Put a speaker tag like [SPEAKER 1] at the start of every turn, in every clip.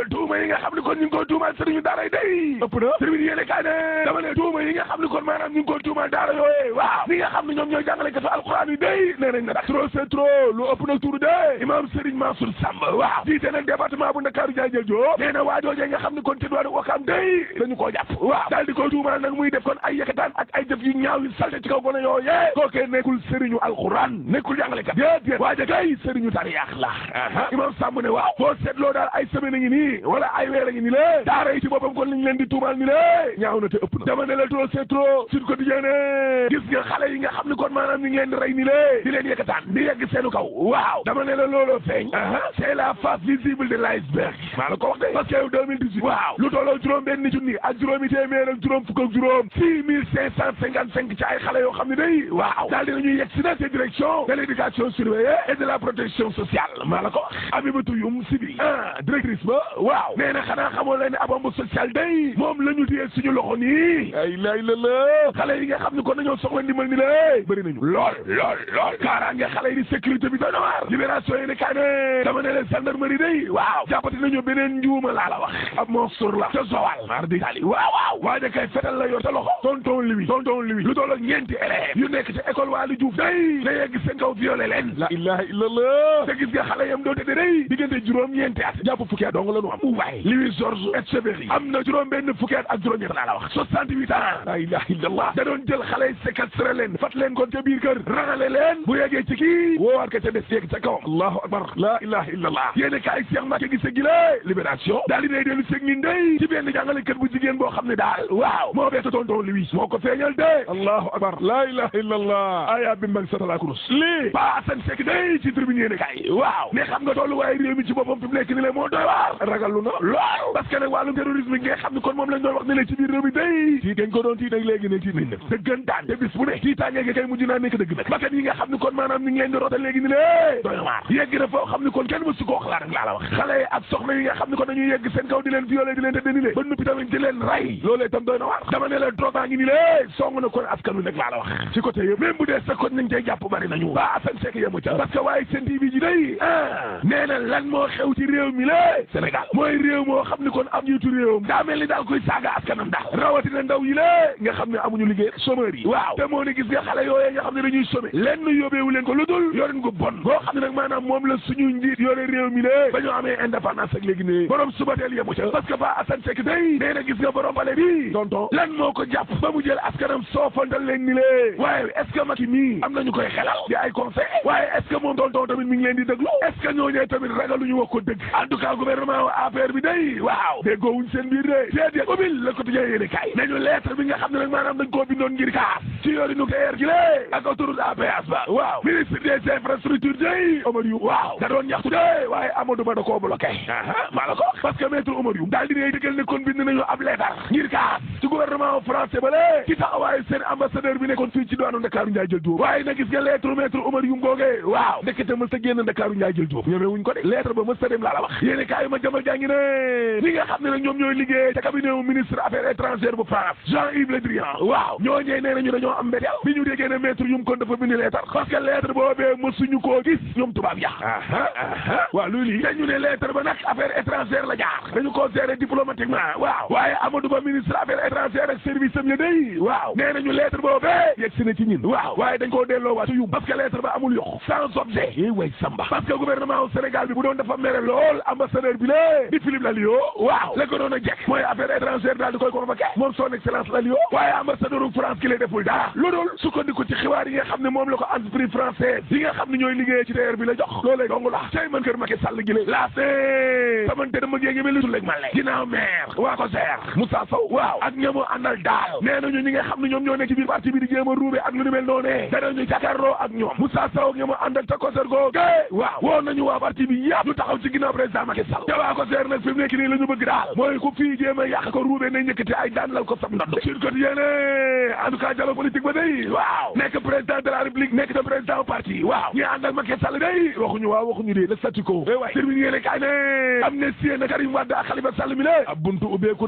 [SPEAKER 1] tuuma yi nga xam ne kon ñu ngi koy tuumaal sëriñu daara yi day ëpp na sëriñ yéene kaay ne dama ne tuuma yi nga xam ne kon maanaam ñu ngi koy tuumaal daara yooyee waaw ñi nga xam ne ñoom ñooy jàngalekatu alxuraan yi day nee nañ na dak trop c'est trop lu ëpp nag tuuru de imam Serigne Mansour Samb waaw jiite nag département bu Ndakaaru jaajël joo nee na waa joojee nga xam ne kon ci doon Wakaam day dañu koo jàpp waaw daal di koy tuumaal nag muy def kon ay yëkkataan ak ay jëf yu ñaaw yu salte ci kaw gone yooyee kookee nekkul sëriñu alxuraan nekkul jàngalekat déedéet waaja kay sëriñu tariyaax la imam Samb ne waaw boo seetloo daal ay semaine a ngi nii wala ay weer a ngi ni lée daara yi ci boppam kon lañ leen di tuumaal ni lée ñaaw na te ëpp na dama ne la trop c'est trop Sud Quotidien gis nga xale yi nga xam ne kon maanaam ñu ngi leen di rey ni lée di leen yëkkataan di yegg seenu kaw waaw dama ne la looloo feeñ c'est la face visible de l'iceberg maa la ko wax de parce que yow 2018 waaw lu tolloo juróom benn junni ak juróomi téeméer ak juróom fukk ak juróom 6555 ci ay xale yoo xam ne day waaw daal dinañuy yegg si na te direction de l'éducation surveillée et de la protection sociale maa la ko wax Abibatou Youm Sibi directrice ba waaw nee na xanaa xamoo leen ne abombu social day moom la ñu téye suñu loxo nii ay lay la xale yi nga xam ne kon nañoo soxla ndimbal ni la bëri nañu lool kaaraange xale yi di sécurité bi doy na waar libération yi ne kaa ne dama ne leen gendarmerie day waaw jàppati nañu beneen njuuma laa la wax ab monstre la ca Joal mar di tali waaw waaja kay fetal la yor ta loxo tonton Louis lu doon ak ñeenti élèves yu nekk ci école Waly Diouf day la yegg seen kaw violé leen la ilaha illallah te gis nga xale yam doo tëdde day diggante juróom-ñeenti at jàpp fukki at dong la ñu am waaye Louis Georges Etcheverry am na juróom benn fukki at ak juróom-ñett laa la wax 68 ans la ilaha illallah da doon jël xale yi séquestré leen fat leen kon ca biir kër rangale leen bu yeggee ci kii woowaat ka ca des yegg ca kawam allahu akbar la ilaha illallah yéene kaay Cheikh Mbacke gise gi la libération daal di nay dellu seg ñi ndey ci benn jàngalekat bu jigéen boo xam ne daal waaw moo beeta tonton Louis moo ko feeñal de allahu akbar la ilaha illallah aya bi mbang satala kurus lii ba Assane Seck day ci tribune yéene kaay waaw ne xam nga tollu waaye réew mi ci boppam fi mu nekk ni le moo doy waar ragallu na lool parce que nag wàllum terrorisme nga xam ne kon moom lañ doon wax ne le ci biir réew mi day tii dañ ko doon tii nag léegi ne tii nañ nag dëggantaan te bis bu ne tii tàngee nga kay mujj naa nekk dëgg nag bakkan yi nga xam ne kon maanaam ni ngi leen di rotal léegi ni lée doy na waar yegg na foo xam ne kon kenn mësu ko xalaat rek laa la wax xale ak soxna yi nga xam ne kon dañuy yegg seen kaw di leen violé di leen tëddee ni lée ba nuppi tamit di leen ray loolee tam doy na waar dama ne la drogue baa ngi ni lée song na kon askan wi nag laa la wax ci côté yëpp même bu dee sa kon nañ cay jàpp bari nañu ba Assane Seck yemu ca parce que waaye Sen TV ji day nee na lan moo xew ci réew mi lée Sénégal mooy réew moo xam ne kon am njiitu réewam daa mel ni daal koy saaga askanam daal rawatina ndaw yi lée nga xam ne amuñu liggéey chômeur yi waaw te moo ne gis nga xale yooyee nga xam ne dañuy chômer lenn yóbbeewu leen ko lu dul yorin gu bon boo xam ne nag maanaam moom la suñu njiit yore réew mi lée ba ñu amee indépendance ak léegi ne borom subateel yemu ca parce que ba Assane Seck day nee na gis nga borom bale bi tonton lan moo ko jàpp ba mu jël askanam soofandal leen ni lée waaye est-ce que Macky mii am nañu koy xelal di ay conseil waaye est-ce que moom tonton tamit mi ngi leen di déglu est-ce que ñooñee tamit ragaluñu wax ko dëgg en tout cas gouvernement APR bi day waaw déggoowuñ seen biir de déedéet ubbil Le Quotidien yéene kay nañu lettre bi nga xam ne nag maanaam dañ koo bindoon ngir kaas ci yoori nucléaire gi lée ak autoroute à péage ba waaw ministre des infrastructures day Oumar Youm waaw da doon ñaxtu de waaye Amadou Ba da koo bloqué maa la ko parce que maître Oumar Youm daal di ne dëggal ne kon bind nañu ab lettre ngir kaas ci gouvernement français ba lée ci taxawaayu seen ambassadeur bi nekkoon fii ci doonu Ndakaaru Ndiaye jël Diop waaye nag gis nga lettre maître Oumar Youm googee waaw ndekete mës ta génn Ndakaaru Ndiaye jël Diop ñoomee wuñ ko de lettre ba mës ta dem laa la wax yéene kaay ma jamal jàngi ne ñi nga xam ne nag ñoom ñooy liggéey ca cabinet wu ministre affaires étrangères bu France Jean-Yves Le Drian waaw ñooñee nee nañu dañoo am mbéteel bi ñu déggee ne maître Youm kon dafa bind lettre parce que lettre boobee mësuñu koo gis ñoom tubaab ya waaw luy lii dañu ne lettre ba nag affaires étrangères la jaar dañu ko gérer diplomatiquement waaw waaye Amadou Ba ministre affaires étrangères ak service am ya day waaw nee nañu lettre boobee yegg si na ci ñin waaw waaye dañ koo delloo waa ci Youm parce que lettre ba amul yox sans objet way samba parce que gouvernement au Sénégal bi bu doon dafa mere lool ambassadeur bi lée di Philippe Lalliot waaw la ko doon a jekk mooy affaires étrangères daal di koy convoqué moom son excellence Lalliot waaye ambassadeur u France ki lay deful dara lu dul sukkandiku ci xibaar yi nga xam ne moom la ko entreprise française yi nga xam ne ñooy liggéey ci TER bi la jox loolee dong la tey man kër Macky Sall gi la samante dama géegi mel ni sulleg man le ginnaaw maire waa ko seer Moussa Sow waaw ak ñamu àndal daal nee nañu ñi nga xam ne ñoom ñoo nekk ci biir parti bi di jéem a ruube ak lu ni mel noonee danañu jàkkaarloo ak ñoom Moussa Sow ak ñamu àndal ta ko seer googe waaw woo nañu waa parti bi yëpp ñu taxaw ci ginnaaw président Macky Sall te waa ko seer nag fi mu nekk nii la ñu bëgg daal mooy ku fii jéem a yàq ko ruube ne ñëkkati ay daan lal ko sab ndodd sur quotidien en tout cas dialogue politique ba day waaw nekk président de la république nekk te président parti waaw ñi ànd ak Macky Sall day waxuñu waaw waxuñu dee le statu quo waay terminé yéene kaay ne am amnistie na Karim Wade ak Khalifa Sall mi le ab buntu ubbeeku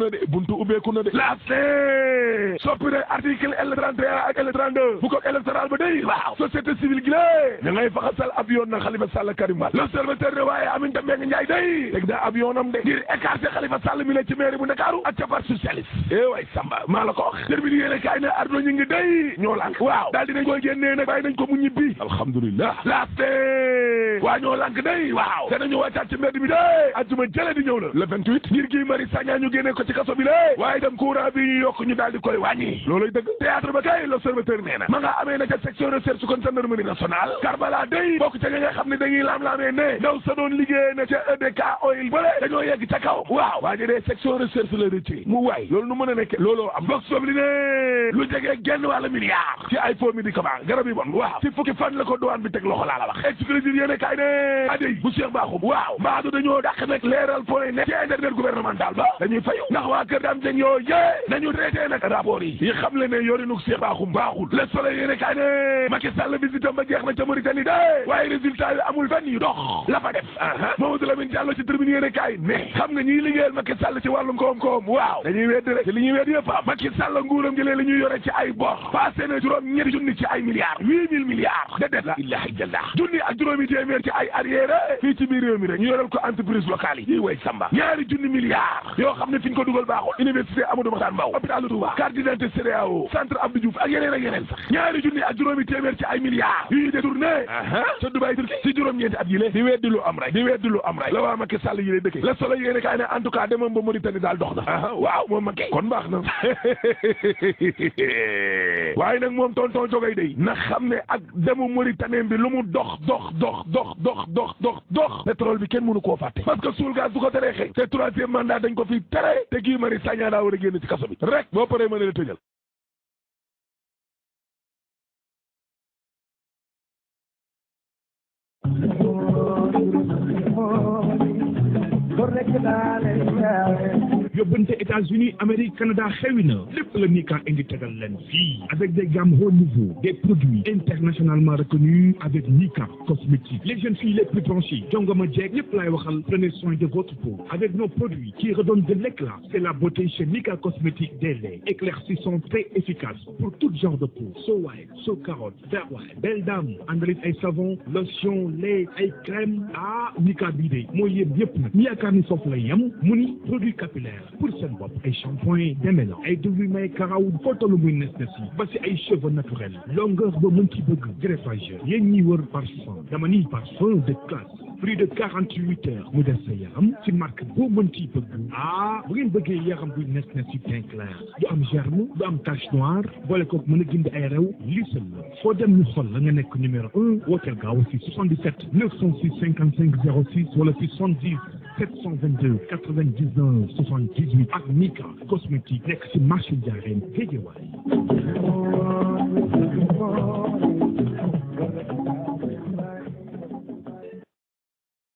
[SPEAKER 1] na de laas ne soppi ne article L31 ak L32 bu ko électoral ba day waaw société civile gi lé da ngay faxasal ab yoon na Khalifa Sall Karim Wade l'observateur ne waaye Aminata Mbengue Ndiaye day teg na ab yoonam de ngir écarter Khalifa Sall mi le ci mairie bu Ndakaaru ak ca parti socialiste way Samba maa la ko wax termine yéene kaay ne Ardo ñu ngi day ñoo lànk waaw daal dinañ koy génnee nag bàyyi nañ ko mu ñibbi alhamdulillah laaste waa ñoo lànk day waaw te nañu wàccaat ci mbedd bi day ajjuma jële di ñëw la le 28 ngir Guy Marius Sagna ñu génnee ko ci kaso bi lé waaye dem courant bi ñu yokk ñu daal di koy wàññi looloy dëgg théâtre ba kay l'observateur nee na ma nga amee na ca section recherche kon gendarmerie nationale Karbala day bokk ca nga xam ne dañuy laam-laamee ne ndaw sa doon liggéey na ca EDK oil bale dañoo yegg ca kaw waaw waa ji dee section recherche la rëcc mu waay loolu nu mën a nekk looloo am box sobli ne lu jege genn wàlla milliard ci ay faux médicament garab yi bon waaw ci fukki fan la ko douane bi teg loxo laa la wax exclusive yéene kaay ne adey bu Cheikh Bakhoum waaw mbaadu dañoo dàq nag leeral point net ci internet gouvernemental ba dañuy fayu ndax waa kër daam jëng yoo yée nañu traité nag rapport yi xam le ne yorinuk Cheikh Bakhoum baaxul le soleil yéene kaay ne Macky Sall visitam ba jeex na ca Mauritanie de waaye résultat yi amul fenn yu dox la fa def Mamadou Lamine Diallo ci tribune yéene kaay ne xam nga ñiy liggéeyal Macky Sall ci wàllum koom-koom waaw dañuy weddi rek ci li ñuy weddi yëpp am Macky Sall nguuram gi lee li ñuy yore ci ay bor passé na juróom ñetti junni ci ay milliards 8000 milliards de det la ilaha illallah junni ak juróomi téeméer ci ay arrière fii ci biir réew mi rek ñu yorel ko entreprise locale yi way Samba ñaari junni milliards yoo xam ne fi ñu ko dugal baaxul université Amadou Mahtar Mbow hôpital Touba carte d'identité CEDEAO centre Abdou Diouf ak yeneen sax ñaari junni ak juróomi téeméer ci ay milliards yuy détourné ca Dubaï Turquie ci juróom-ñeenti at yi lée di weddi lu am rek la waa Macky Sall yi lay dëkkee la solo yéene kaay ne en tout cas demam ba Mauritanie daal dox na waaw moom Macky kon baax na waaye nag moom tonton jogay day na xam ne ak demu Mauritanie bi lu mu dox pétrole bi kenn mënu koo fàtte parce que suul gaz du ko teree xëy te troisième mandat dañ ko fi tere te Guy Marius Sagna daa war a génn ci kaso bi rek boo paree mën a la tëjal
[SPEAKER 2] yóbbante États-Unis Amérique Canada xewi na lépp la Nika indi tegal leen fii avec des gammes haut niveau des produits internationalement reconnus avec Nika cosmétique les jeunes filles les plus branchées jongoma jeeg ñëpp laay waxal prenez soin de votre peau avec nos produits qui redonnent de l'éclat c'est la beauté chez Nika cosmétique des laits éclaircissants très efficaces pour tout genre de peau so white so carotte vert white belle dame àndalit ay savon lotion lait ay crème Nika bii de mooy yëpp yëpp nag ñu yaakaar ni foofu la yem mu ni produit capillaire pour seen bopp ay shampoing démêlant ay diw yu may karaw footalu muy nes yi ba si ay cheveux naturels longueur ba mën ci bëgg greffage yéen ñi wër parfum dama ni parfum de classe plus de 48 heures mu def sa yaram ci marque boo mën ci bëgg bu ngeen bëggee yaram buy nes yi teint clair du am germe du am tache noire boole ko mën a gindi ay rew lii seul la foo dem ñu xool la nga nekk numéro 1 wooteel gaaw si 77 906 55 06 wala si 70 722 99 78 ak Nika cosmétique nekk ci marché Ndiarène Guédiawaye